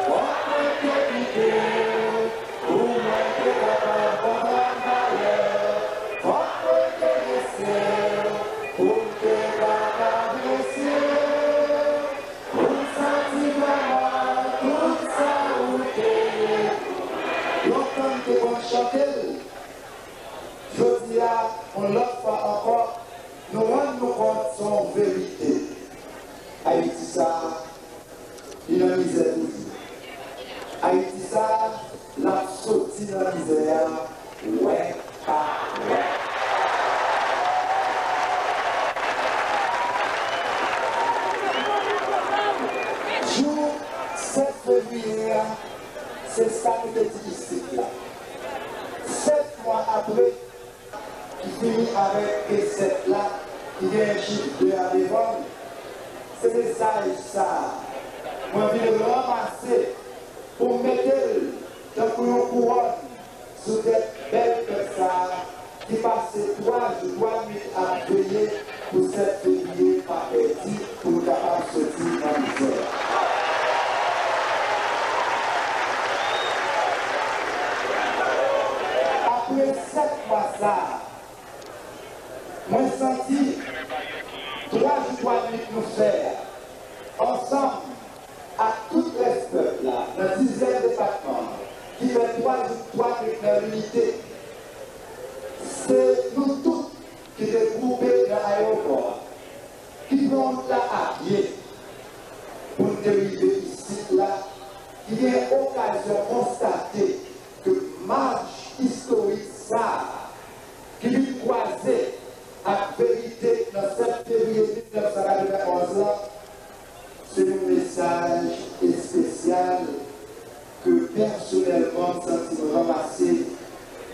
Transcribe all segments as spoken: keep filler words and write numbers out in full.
Fòk mwen te kite w pou mwen te kapab ban w valè. Fòk mwen te lese w pou m te ka apresye w, pou m santi vrèman tout sa ou te ye. Lontan m te konn chante l. Jodi a, yon lòt fwa ankò, nou rann nou kont se yon verite. Ayiti sa a, li nan mizè toujou. Ayiti sa a, l ap soti nan mizè a, wè pa wè. Jou sèt fevriye a, se sa nou te di isit la. Sèt mwa apre, ki fini avèk P sèt la, ki genyen chif de a devan l. Se mesaj sa a, mwen vin ranmase pou m mete l tankou yon kouwòn sou tèt bèl pèp sa a, ki pase twa jou, twa nwit ap veye pou sèt fevriye pa pèdi, pou nou kapab soti nan mizè. Apre sèt mwa sa a, mwen santi twa jou, twa nwit nou fè a, ansanm ak tout rès pèp la nan dizyèm depatman an, ki fè twa jou, twa nwit nan linite. Se nou tout ki te gwoupe nan ayewopò a, ki pran wout la a pye pou n te rive isit la, ki gen okazyon konstate ke mach istorik sa a, ki vin kwaze ak verite nan sèt fevriye mil nèf san katrevenn onz la, se yon mesaj espesyal ke pèsonèlman m santi m ranmase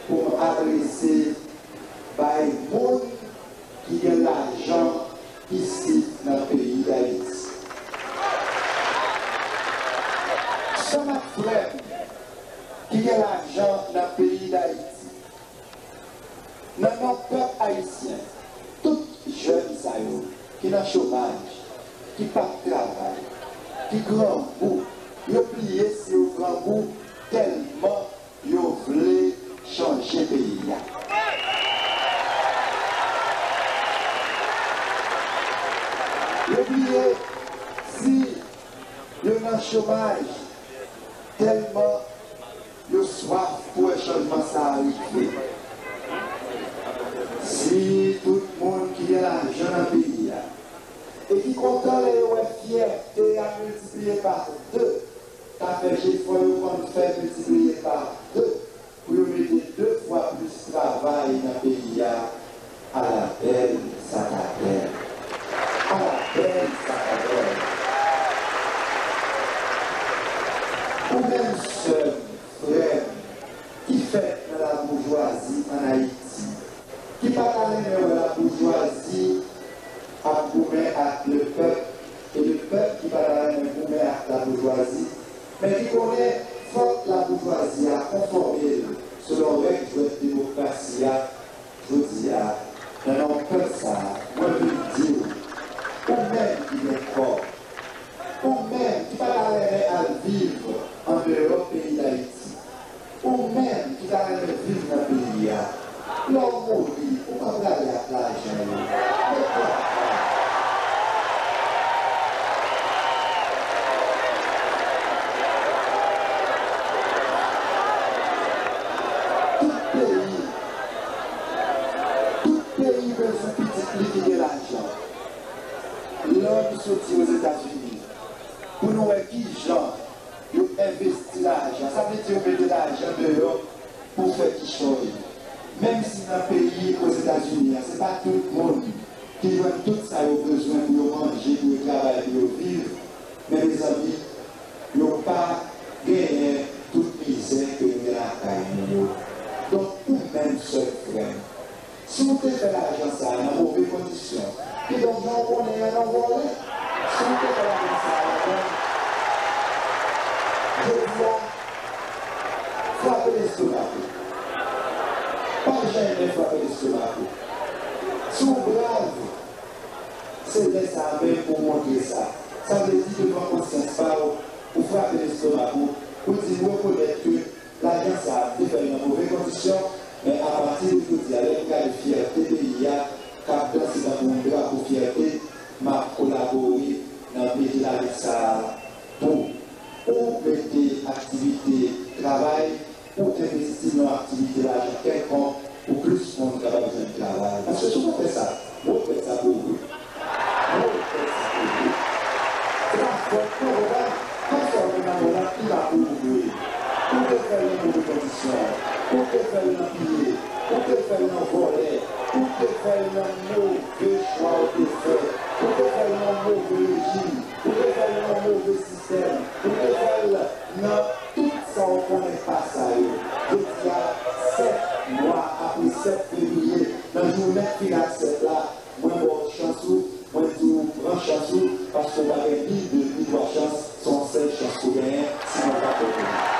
pou m adrese bay moun ki gen lajan isit nan peyi Dayiti. Sè m ak frè m ki gen lajan nan peyi Dayiti, nan non pèp ayisyen, tout jèn sa yo ki nan chomaj, ki p ap travay, ki grangou, yo bliye si yo grangou tèlman yo vle chanje peyi a. Yo bliye si yo nan chomaj tèlman yo swaf pou wè chanjman sa a rive. Si tout moun ki gen lajan nan peyi a e ki kontan lè yo wè fyète a miltipliye pa de, ta fè jefò yo konn fè miltipliye pa de pou yo mete de fwa plis travay nan peyi a, ala bèl sa ta bèl. Ala bèl sa ta bèl. Ou menm sè m, frè m, ki fèt nan laboujwazi ann Ayiti, ki pa ta renmen wè laboujwazi ap goumen ak lepèp, e lepèp ki pa ta renmen goumen ak laboujwazi, men ki konnen fòk laboujwazi a konfòme l selon règ jwèt demokrasi a, jodi a, nan non pèp sa a, mwen vin di w, ou menm ki gen kòb, ou menm ki pa ta renmen al viv andeyò peyi Dayiti, ou menm ki ta renmen viv nan peyi a, lè w mouri, ou pa prale ak lajan yo. Yo pran. Tout peyi, tout peyi bezwen pitit li ki gen lajan. Lè nou soti Ozetazini, pou nou wè kijan yo envesti lajan. Sa vle di yo mete lajan deyò pou fè kichòy. Menm si nan peyi Ozetazini an, se pa tout moun ki jwenn tout sa yo bezwen pou yo manje, pou yo travay, pou yo viv, men mezanmi, yo pa genyen tout mizè ke nou gen lakay nou yo. Donk, ou menm sè m, frè m, si w te fè lajan sa a nan move kondisyon, kidonk jan w konnen an nan vòlè, si w te fè lajan sa a ladan, jodi a, frape lestomak ou. Pa janmen frape lestomak ou. Si w brav, se lè sa a menm pou w montre sa. Sa vle di devan konsyans frape lestomak ou pou di m rekonèt ke lajan sa a m te fè l nan move kondisyon, men apati de jodi a, lè m gade fyète peyi a k ap danse tankou yon drapo fyète, m ap kolabore nan mete lajan sa a pou ou mete aktivite travay, ou envesti nan aktivite lajan kèlkonk pou plis moun kapab jwenn travay. Paske si w pa fè sa, w ap fè sa pou ou. W ap fè sa pou ou. Se pa fòt mwen, konprann? Kèlkeswa moun nan mond lan, li pa pou ou vre. Ou te fè l nan move kondisyon. Ou te fè l nan piye. Ou te fè l nan vòlè. Ou te fè l nan move chwa ou te fè. Ou te fè l nan move rejim. Ou te fè l nan move sistèm. Ou te fè l nan tout sa w konnen pa sa yo. Jodi a, sèt mwa apre sèt fevriye, nan jounen final sèt la, mwen ba w chans ou, mwen di w pran chans ou, paske w pa gen ni de ni twa chans, se yon sèl chans ou genyen, sinon w pa konprann.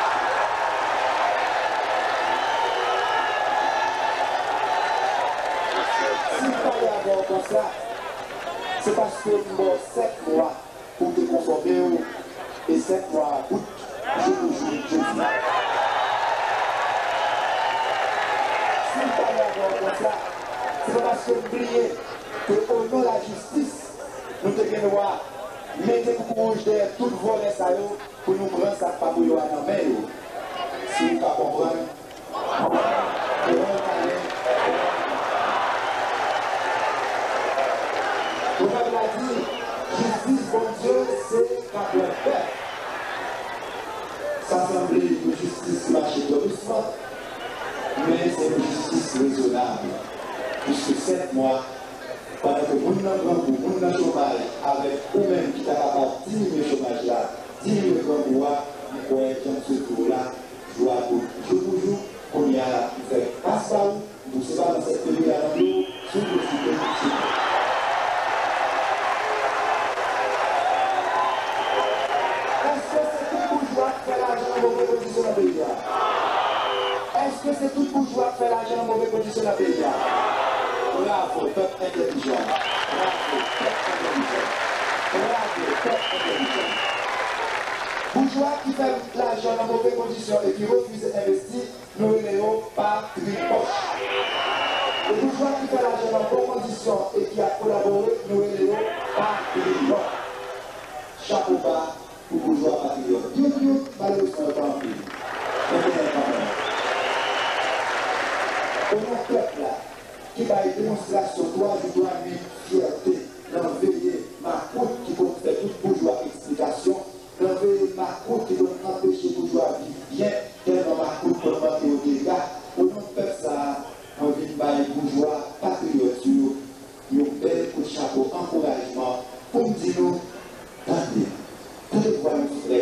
Si m pale avè w konsa, se paske m ba w sèt mwa pou w te konfòme w e sèt mwa a bout jou pou jou jodi a. Si m pale avè w konsa, se pa paske m bliye ke o non lajistis, nou te gen dwa mete koukouwouj dèyè tout vòlè sa yo pou nou pran sa k pa pou yo a nan men yo. Si w pa konprann, Pwovèb la di, jistis Bondye se k ap wè pèp. Sa sanble yon jistis ki mache twò dousman, men se yon jistis rezonab. Piske sèt mwa, pandan ke moun nan grangou, moun nan chomaj, avèk ou menm ki ta kapab diminye chomaj la, diminye grangou a, m kwè, jan m sot di w la, jou a bout jou pou jou, kounye a, m fè pas ba ou, m pouse balan sèt fevriye a nan pye w, si w posib, si w posib. Èske se tout boujwa k fè lajan nan move kondisyon nan peyi a? Èske se tout boujwa k fè lajan nan move kondisyon nan peyi a? Bravo, pèp entèlijan. Bravo, pèp entèlijan. Bravo, pèp entèlijan. Boujwa ki fè lajan nan move kondisyon e ki refize envesti, nou rele yo patriyòt. E boujwa ki fè lajan nan bon kondisyon e ki ap kolabore, nou rele yo patriyòt. Chapo ba pou boujwa patriyòt. Youn, youn, malerezman, yo pa anpil. Men genyen kanmenm. O non pèp la, ki bay demonstrasyon twa jou twa nuit fyète nan veye makout ki konn fè tout boujwa eksplikasyon, nan veye makout ki konn anpeche boujwa viv byen, tèlman makout konn manke yo dega. O non pèp sa a, mwen vin bay boujwa patriyòt yo yon bèl kout chapo ankourajman pou m di nou, tande, tande vwa nou frè,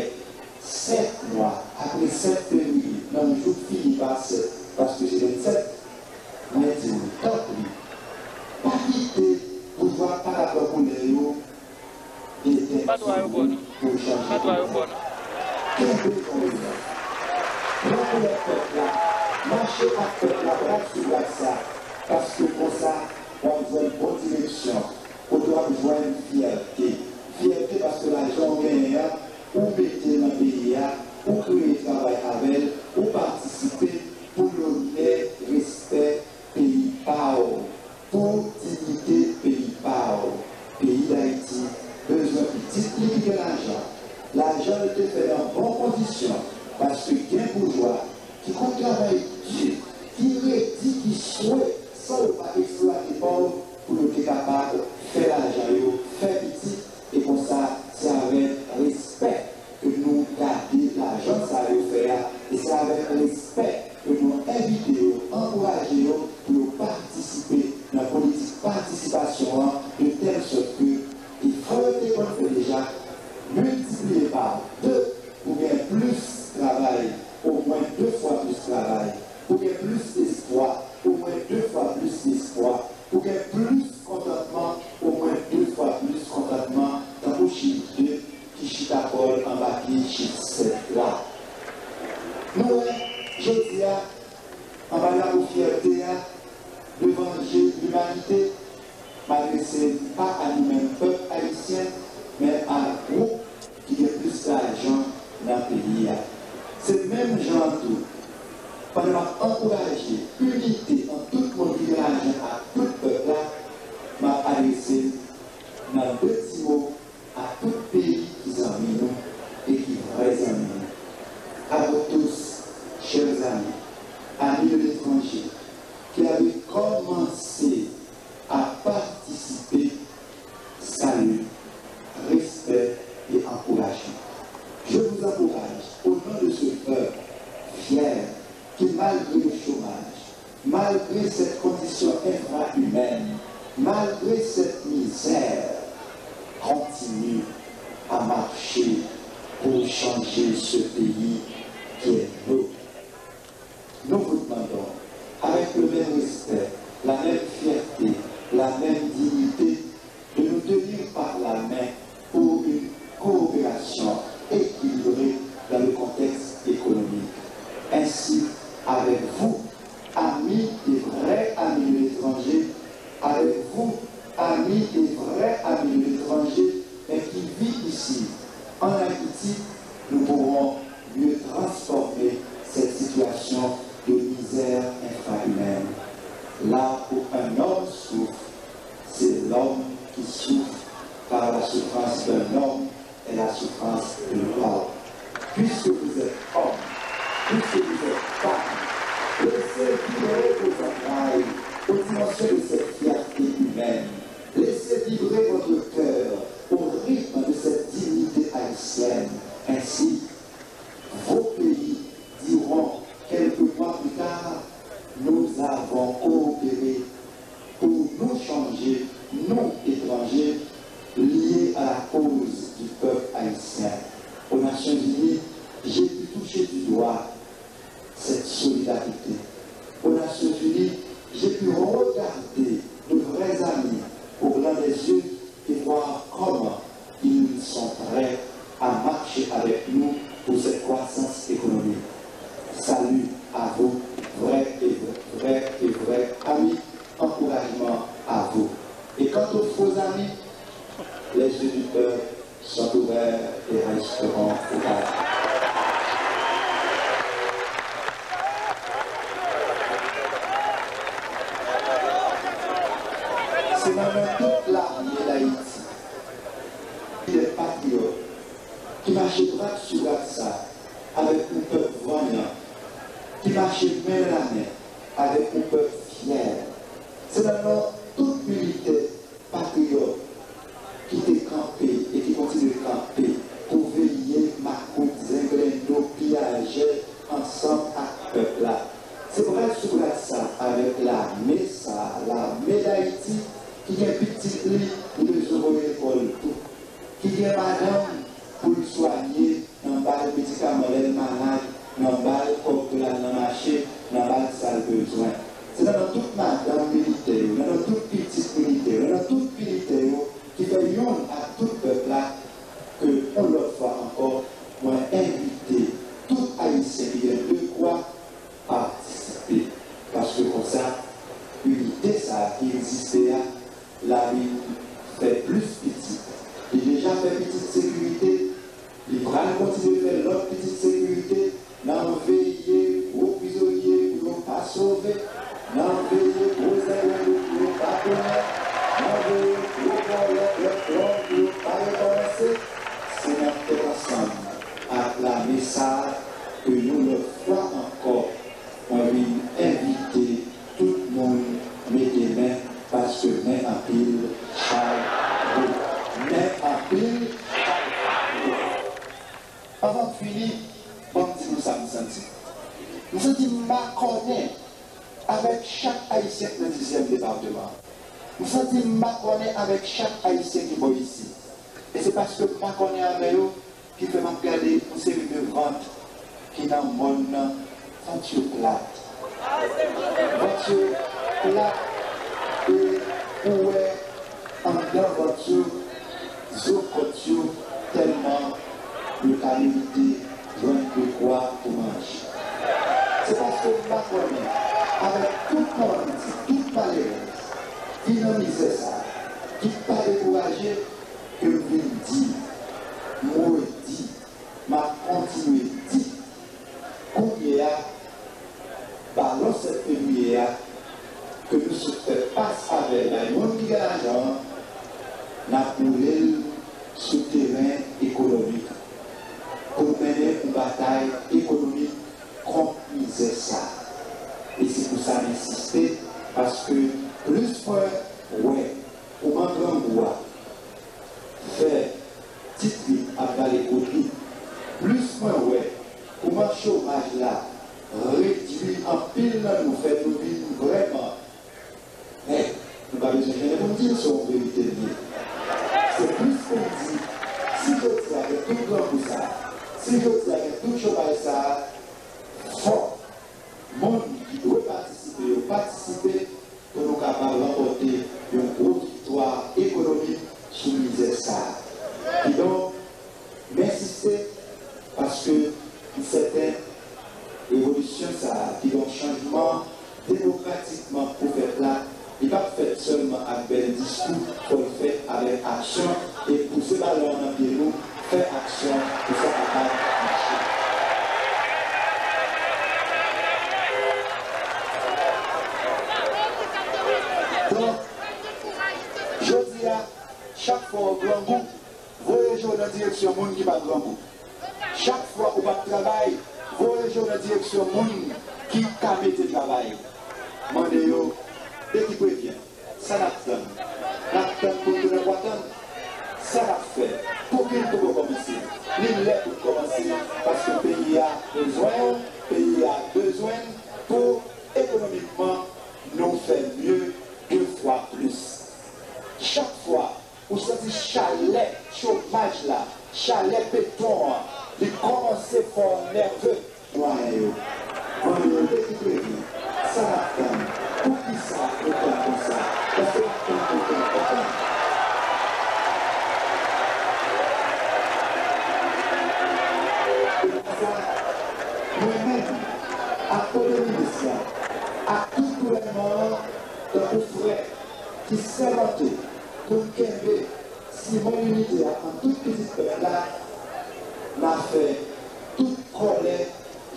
sèt mwa apre sèt fevriye, nan yon jou k fini pa sèt, paske se vennsèt, mwen di w, tanpri, pa kite boujwa palabwa koulè yo etèn sou ou pou w chanje koulè. Kenbe jan w ye a. Pran koulè pèp la, mache ak pèp la bras sou bras sa, paske konsa, w ap jwenn bon direksyon, kote w ap jwenn fyète. Fyète paske lajan w genyen an, ou mete nan peyi a, ou kreye travay avè l, ou patisipe pou lonè, respè peyi pa w, pou diyite peyi pa w. Peyi Dayiti bezwen pitit li ki gen lajan. Lajan yo te fè nan bon kondisyon, paske gen boujwa ki konn travay di, ki redi, ki swe, san yo pa eksplwate pa w, pou yo te kapab fè lajan yo, fè pitit, e konsa, se avèk respè ke nou gade lajan sa yo fè a, e se avèk respè ke nou envite yo, ankouraje yo pou yo patisipe nan politik patisipasyon an, de tèl sòt ke efò yo te konn fè deja, miltipliye pa de pou gen plis travay, omwen de fwa plis travay, pou gen plis espwa, omwen de fwa plis espwa, pou gen plis kontantman, omwen de fwa plis kontantman, tankou chif de ki chita kò l anba pye chif sèt la. Nou wè, jodi a, anba drapo fyète a, devan je limanite, m adrese m pa a nou menm pèp ayisyen, men a gwoup ki gen plis lajan ankouraje, au nom de ce peuple fier, qui, malgré le chômage, malgré cette condition infra-humaine, malgré cette misère, continue à marcher pour changer ce pays qui est nôtre. Nous vous demandons, avec le même respect, la même fierté, la même dignité, de nous tenir par la main pour une coopération équilibrée dans le contexte économique. Ainsi, avec vous, amis et vrais amis de l'étranger, avec vous, amis et vrais amis de l'étranger, mais qui vit ici, en Haïti, nous pourrons mieux transformer cette situation de misère infra-humaine. Là où un homme souffre, c'est l'homme qui souffre, car la souffrance d'un homme est la souffrance de l'homme. Puisque vous êtes homme, puisque vous êtes femme, laissez vibrer vos entrailles aux dimensions de cette fierté humaine. Laissez vibrer votre cœur au rythme de cette dignité haïtienne. Ainsi, vos pays diront quelques mois plus tard, nous avons coopéré pour nous changer, nous étrangers, liés à la cause du peuple haïtien. Aux Nations Unies, j'ai pu toucher du doigt cette solidarité. Aux Nations Unies, j'ai pu regarder de vrais amis au blanc des yeux et voir comment ils sont prêts à marcher avec nous pour cette croissance économique. Salut à vous, vrais et vrais, vrais et vrais amis, encouragement à vous. Et quant aux faux amis, les yeux du peuple sont ouverts et resteront ouverts. Se nan men tout lame Dayiti, de patriyòt ki mache bras sou bras avèk yon pèp vanyan, ki mache men nan men avèk yon pèp fyè. Se nan non tout militè patriyòt ki te kanpe e ki kontinye kanpe pou veye makout, zenglendo, piyajè ansanm ak pèp la. Se bras sou bras sa avèk lame sa, lame Dayiti ki gen pitit li, li bezwen voye lekòl tou, ki gen madanm pou l swanye, nan ba l medikaman lè l malad, nan ba l kòb pou l al nan mache, nan ba l sa l bezwen. Se nan non tout madanm militè yo, nan non tout pitit militè yo, nan non tout militè yo ki fè youn ak tout pèp la, ke yon lòt fwa ankò, mwen envite tout Ayisyen ki gen dekwa patisipe. Paske konsa, inite sa a ki egziste a, l a vin fè plis pitit. Li deja fè pitit sekirite, li pral kontinye fè lòt pitit sekirite. N a veye gwo prizonye pou yo pa sove. N a veye gwo zenglendo pou yo pa tounen. N a veye gwo vòlè, lòt gang pou yo pa rekòmanse. Se nan tèt ansanm ak lame sa a ke yon lòt fwa ankò, mwen vin envite tout moun mete men, paske men anpil, chay gwo. Men anpil, chay gwo. Anvan m fini, ban m di nou sa m santi. M santi m makònen avèk chak Ayisyen k nan dizyèm depatman. M santi m makònen avèk chak Ayisyen ki bò isit. E se paske m makònen avè yo ki fè m ap gade yon seri de vant ki nan mòn nan, vant yo plat. Vant yo plat, e ou wè anndan vant yo, zo kòt yo, tèlman yo ta merite jwenn dekwa pou manje. Se paske m makònen avèk tout malandi, tout malerèz ki nan mizè sa, ki pa dekouraje, ke m vin di, m redi, m ap kontinye di, kounye a, balon sèt fevriye a, ke nou sot fè pas avè l bay moun ki gen lajan an, n ap boule l sou teren ekonomik pou n mennen yon batay ekonomik kont mizè sa. E se pou sa m ensiste, paske plis mwen wè kouman grangou a fè ti trip ap vale gwo trip, Plis mwen wè kouman chomaj la redui anpil nan nou, fè nou vin vrèman, men, nou pa bezwen jennen pou n di l se yon verite l ye. Se plis pou n di, si jodi a gen tout grangou sa a, si jodi a gen tout chomaj sa a, fòk moun ki dwe patisipe yo patisipe pou nou kapab ranpòte yon gwo viktwa ekonomik sou mizè sa a. Kidonk, m ensiste paske m sèten revolisyon sa a, kidonk chanjman demokratikman pou fèt la, li p ap fèt sèlman ak bèl diskou, fò l fèt avèk aksyon e pouse balon an nan pye nou, fè aksyon pou sa kapab mache. Donk, jodi a, chak fwa w grangou, voye je w nan direksyon moun ki pa grangou. Chak fwa ou p ap travay, voye je w nan direksyon moun ki ka mete travay. Mande yo, de qui prévient? Sa n ap tann? N ap tann pou n tounen bwa tann? Sa n ap fè? Pouki n poko kòmanse? Li lè pou n kòmanse, paske peyi a bezwen w, peyi a bezwen n pou ekonomikman nou fè mye de fwa plis. Chak fwa ou santi chalè chomaj la, chalè beton an, li kòmanse fè w nève. Mwayen yo. Mande yo de ki premye. Sa n ap tann? Poukisa nou tann konsa? Èske n ap tann pou tann kontan? Se pou sa, mwen menm, ak premye minis la, ak tout gouvènman an, tankou frè ki sèmante pou n kenbe siman linite a ant tout pitit pèp la, n a fè tout kòlè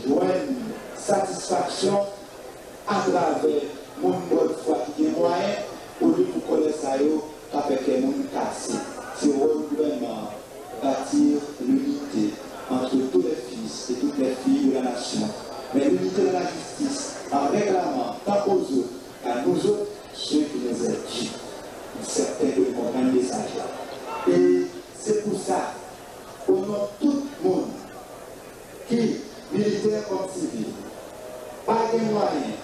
jwenn satisfaksyon atravè moun bòn fwa ki gen mwayen, olye pou kòlè sa yo ka fè kè moun kase. Se wòl gouvènman an, bâtir l'unité entre tous les fils et toutes les filles de la nation. Mais l'unité dans la justice, en réclamant tant aux autres qu'à nous autres, ce qui nous est dû. M sèten ke nou konprann mesaj la. E se pou sa, o non tout moun ki, militè kòm sivil, pa gen mwayen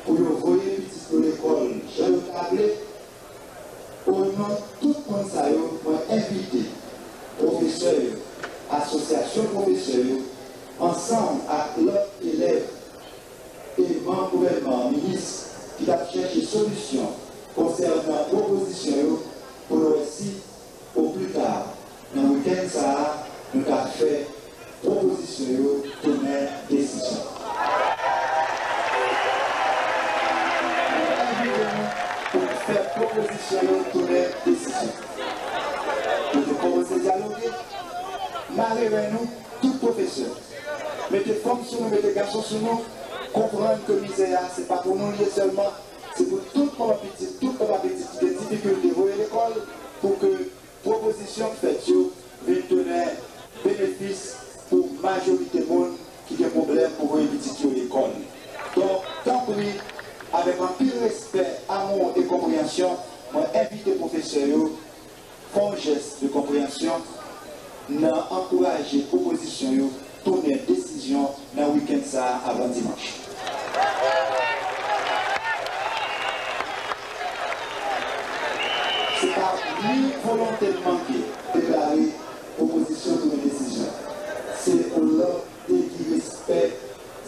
pou yo voye pitit yo lekòl jan yo ta vle, o non tout moun sa yo, mwen envite pwofesè yo, asosyasyon pwofesè yo, ansanm ak lòt elèv e manm gouvènman an, minis, ki t ap chèche solisyon konsènan pwopozisyon yo pou n wè si, o pli ta, nan wikenn sa a, nou ka fè pwopozisyon yo tounen desizyon. Mwen envite nou pou n fè pwopozisyon yo tounen desizyon. Nou te kòmanse dyaloge, mare ren nou, tout pwofesè. Mete fanm sou nou, mete gason sou nou, konprann ke mizè a, se pa pou nou l ye sèlman, se pou tout manman pitit, tout papa pitit ki gen difikilte voye lekòl, pou ke pwopozisyon k fèt yo vin tounen benefis pou majorite moun ki gen pwoblèm pou voye pitit yo lekòl. Donk, tanpri, avèk anpil respè, amou e konpreyansyon, mwen envite pwofesè yo fè yon jès de konpreyansyon nan ankouraje pwopozisyon yo tounen desizyon nan wikenn sa a avan dimanch. Se pa ni volonte n manke deklare pwopozisyon tounen desizyon. Se yon lòt degi respè,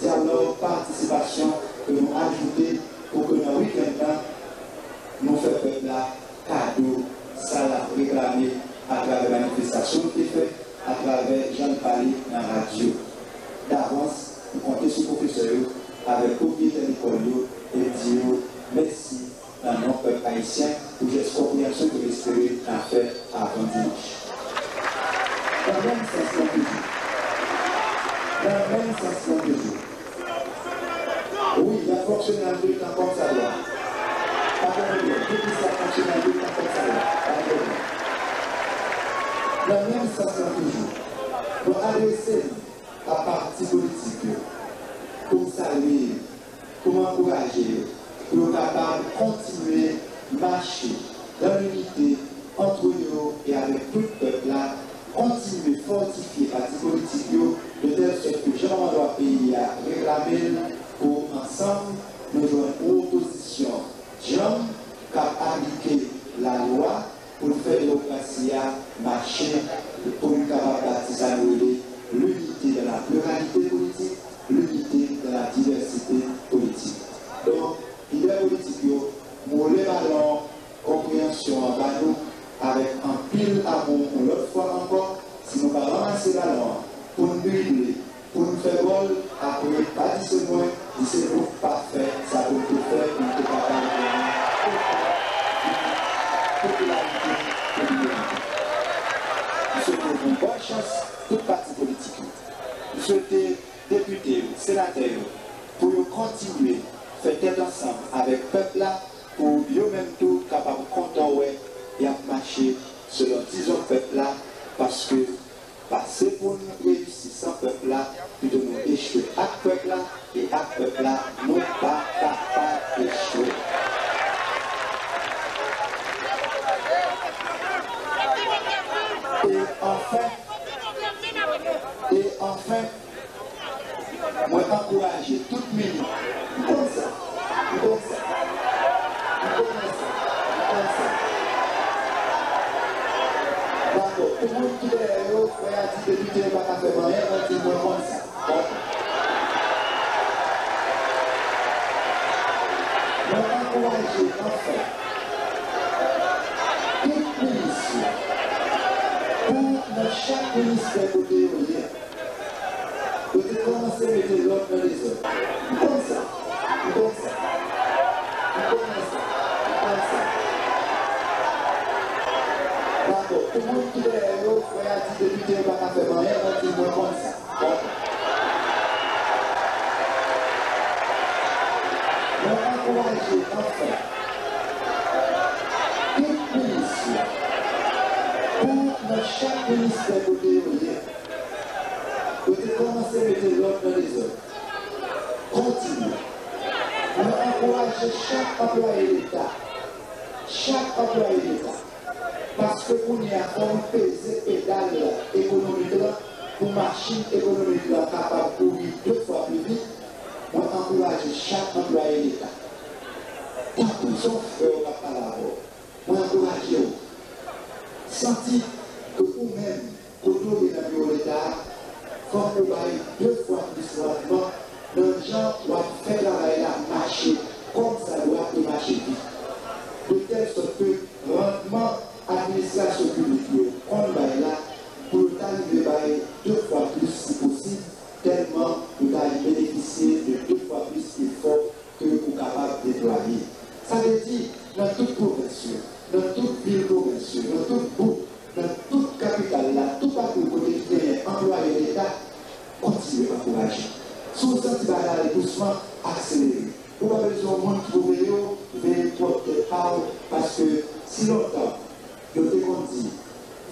dyalòg, patisipasyon ke nou ajoute pou ke nan wikenn nan, nou fè pèp la kado sa l ap reklame atravè manifestasyon l te fè, atravè jan l pale nan radyo. Davans, nou konte sou pwofesè yo, avèk pwopriyetè lekòl yo, e di yo mèsi nan non pèp ayisyen pou jès konpreyansyon ke m espere n a fè avan dimanch. Nan menm sans lan toujou. Nan menm sans lan toujou. Wi, y ap fonksyone an letan kòmsadwa. Pa gen pwoblèm. Tout lise ap fonksyone an letan kòmsadwa. Pa gen pwoblèm. Nan menm sans lan toujou, nou adrese n a pati politik yo pou m salye yo, pou m ankouraje yo, pou yo kapab kontinye mache dans l'unité entre yo e avèk tout pèp la, kontinye fòtifye pati politik yo pou n drible, pou n fè gòl, apre pa di se mwen, di se nou k pa fè sa pou n te fè pou n te kapab genyen popilarite pou nou merite. M swete nou bòn chans, tout pati politik yo. M swete depite yo, senatè yo, pou yo kontinye fè tèt ansanm avèk pèp la, pou yo menm tou kapab kontan wè y ap mache selon dizon pèp la, paske pase pou n reyisi san pèp la, pito nou echwe ak pèp la, e ak pèp la, nou pa kapab echwe. E anfen, e anfen, mwen ankouraje tout minis. M konn sa. M konn sa. M konnen sa. M konn sa. Dakò. Pou moun ki dèyè yo, frè a di depite yo pa ka fè m anyen, mwen di mwen konn sa. Dakò. Mwen ankouraje anfen tout minis yo pou nan chak ministè kote yo ye, yo te kòmanse mete lòd nan dezòd. M konn sa. M konn sa. M konnen sa. M konn sa. Dakò. Pou moun ki dèyè yo, frè a di depite yo pa ka fè m anyen, mwen di mwen konn sa. Dakò. Mwen ankouraje anfen tout minis yo pou nan chak ministè kote yo ye, yo te kòmanse mete lòd nan dezòd. Kontinye. Mwen ankouraje chak anplwaye Leta, chak anplwaye Leta, paske kounye a fò nou peze pedal ekonomik la pou machin ekonomik la kapab kouri de fwa pli vit. Mwen ankouraje chak anplwaye Leta, tankou se yon frè w k ap pale avè w, mwen ankouraje w. Santi ke ou menm, kote w ye nan biwo Leta a, fòk ou bay de fwa plis randman nan jan w ap fè travay la mache kòmsadwa e mache vit, de tèl sòt ke randman administrasyon piblik yo konn bay la, pou yo ta rive bay de fwa plis si posib, tèlman yo ta benefisye de de fwa plis efò ke ou kapab deplwaye. Sa vle di, nan tout pwovens yo, nan tout vil pwovens yo, nan tout bouk, nan tout kapital la, toupatou kote ki genyen anplwaye Leta, kontinye ankouraje. Si w santi bagay la ale dousman, akselere. Ou pa bezwen yon moun ki pou veye w, veye pwòp tèt pa w, paske si lontan yo te konn di,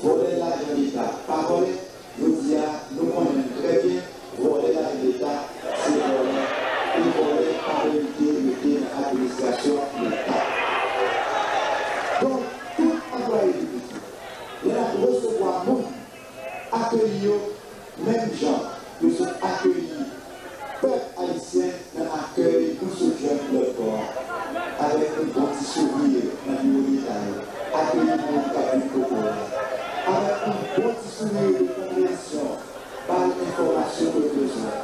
vòlè lajan Leta pa vòlè, jodi a, nou konnen l trè byen, vòlè lajan Leta, se vòlè, e vòlè pa merite rete nan administrasyon Leta. Donk, tout anplwaye piblik yo, lè n ap resevwa moun, akeyi yo menm jan yo sot akeyi pèp ayisyen nan akèy nou sot jwenn lòt bò a, avèk yon bon ti souri nan biwo Leta yo, akeyi moun k ap vin poko a, avèk yon bon ti souri de konpreyansyon, ba l enfòmasyon ke l bezwen,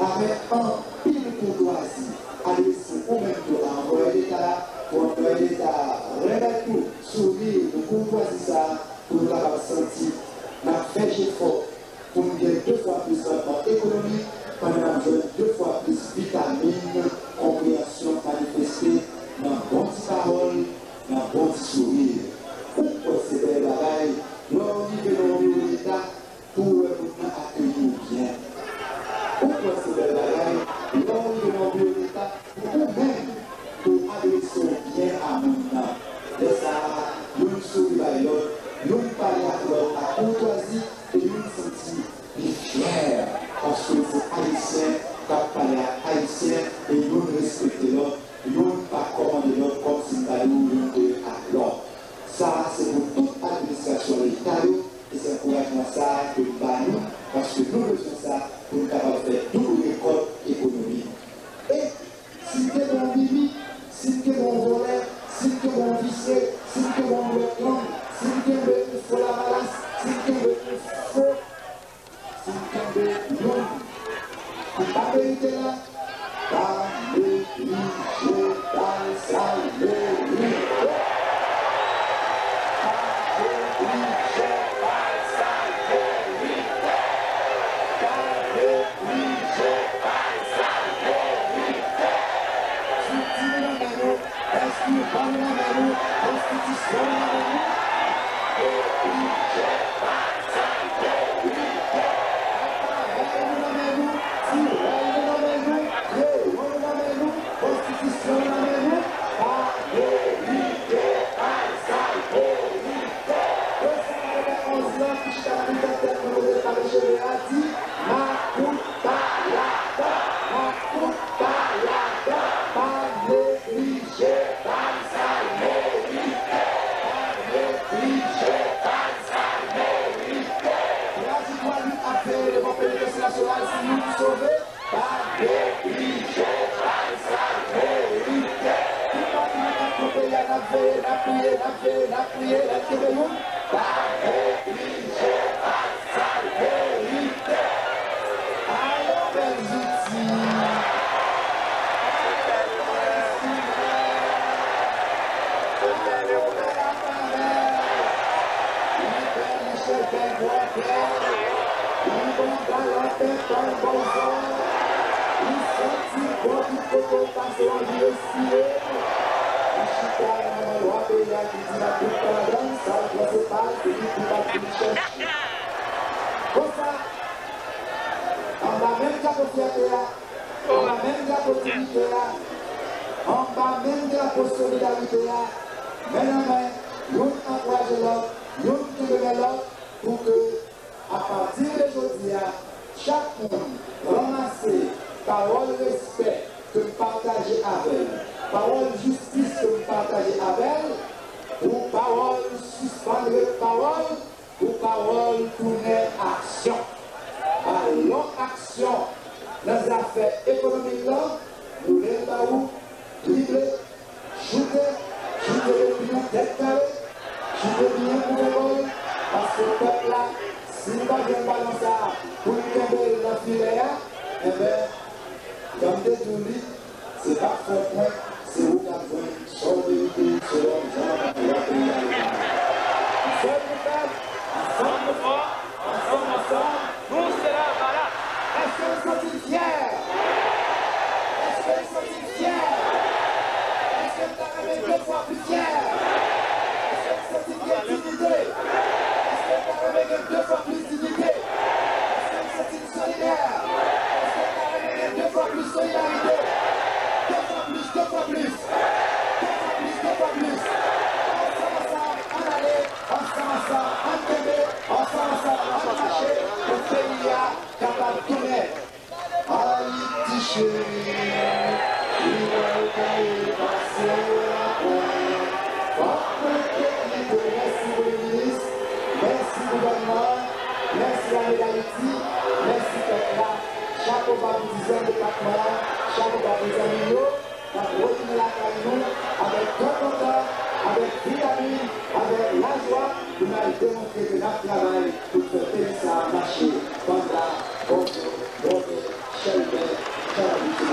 avèk anpil koutwazi, adrese ou menm tou a anplwaye Leta a, pou anplwaye Leta a remèt ou souri de koutwazi sa a, pou nou kapab santi n ap fè jefò pou n gen de fwa plis randman ekonomik, pandan n ap jwenn de fwa plis vitamin konpreyansyon manifeste nan bon ti pawòl, nan bon ti souri. Ou kwè se bèl bagay lè w rive nan yon biwo Leta pou w wè moun nan akeyi w byen? Ou kwè se bèl bagay lè w rive nan yon biwo Leta pou ou menm, pou w adrese w byen a moun nan? Lè sa a, youn souri bay lòt, youn pale ak lòt ak koutwazi, e youn santi li fyè paske l se Ayisyen k ap pale ak Ayisyen, e youn respekte lòt, youn pa kòmande lòt kòmsi m ta di w youn te ak lòt. Sa a se pou tout administrasyon Leta yo, e se ankourajman sa a ke m ba nou, paske nou bezwen sa pou n kapab fè doub rekòt ekonomik. E si n kenbe yon mimi, si n kenbe yon vòlè, si n kenbe yon visye, si n kenbe yon dwèt long, si n kenbe yon fo lavalas, si n kenbe yon fo, si n kenbe yon ki pa merite la, pa neglije ba l sa l merite. Pa neglije ba l sa l merite. Estrikti nou nan men nou, enstriman nou nan men nou, konstitisyon nou nan men nou. Aparèy nou nan men nou, tirèy nou nan men nou, kreyon nou nan men nou, konstitisyon nou nan men nou. Pa merite bay sa merite. Desann katrevenonz lan ki chita nan mitan tèt mwen kote l pa gen cheve a di, makout pa ladan, makout pa ladan, pa neglije bay sa l merite, pa neglije bay sa l merite. Trajik lwa li ap veye devan penitansye nasyonal si nou ki sove. Pa neglije bay sa l merite. Tout pati nou k ap pran peyi a, n ap veye, n ap priye, n ap veye, n ap priye, n ap kenbe youn. Pa neglije bay sa l merite. Ayon bèl zouti. Ayon bèl aparèy. Li bèl, li chèf, bèl bwè, bèl. Li bon, galan, pèpal, bòzò. Li santi bon, tout kote w pase, w anvi respire. Li chita nan men lwa peyi a ki di n ap tout pran ladan l, sa l pran se pa l, se li ki t ap vin chèche. Konsa, anba menm drapo fyète a, anba menm drapo diyite a, anba menm drapo solidarite a, men nan men, youn ankouraje lòt, youn kenbe men lòt, pou ke, apati de jodi a, chak moun ranmase pawòl respè ke m pataje avè l, pawòl jistis ke m pataje avè l, pou pawòl sispann ret pawòl, pou pawòl tounen aksyon. Balon aksyon nan zafè ekonomik lan, boule l ba ou, drible, choute, choute depi nan tèt kare, choute byen kouvè gòl, paske pèp la, si l pa jwenn balon sa a pou l kenbe l nan filè a, enben, jan m te di w li, se pa fòt mwen, se ou k ap jwenn sa w merite selon jan w ap viv nan peyi a. Ansanm nou fèb, ansanm nou fò, ansanm, ansanm, nou se la valab. Èske nou santi n fyè? Èske nou santi n fyè? Èske n ta renmen de fwa pli fyè? Èske nou santi n gen diyite? Èske n ta renmen gen de fwa plis diyite? Èske nou santi n solidè? Èske n ta renmen gen de fwa plis solidarite? De fwa plis, de fwa plis. De fwa plis, de fwa plis. Ansanm, ansanm, ann ale. Ansanm, ansanm, ann kenbe. Ansanm, ansanm, ann mache pou peyi a kapab tounen. Ayiti cheri, li pral gaye pase apre. Fòk mwen te kite. Mèsi premye minis, mèsi gouvènman, mèsi lame dayiti, mèsi pèp la. Chapo ba pou dizyèm depatman an, chapo ba pou zanmi m yo. N ap retounen lakay nou avèk kè kontan, avèk vitamin, avèk lajwa pou n al demontre ke n ap travay pou n fè peyi sa a mache. Banda, bòzò, vòlè, chèlbè, jan n abitye.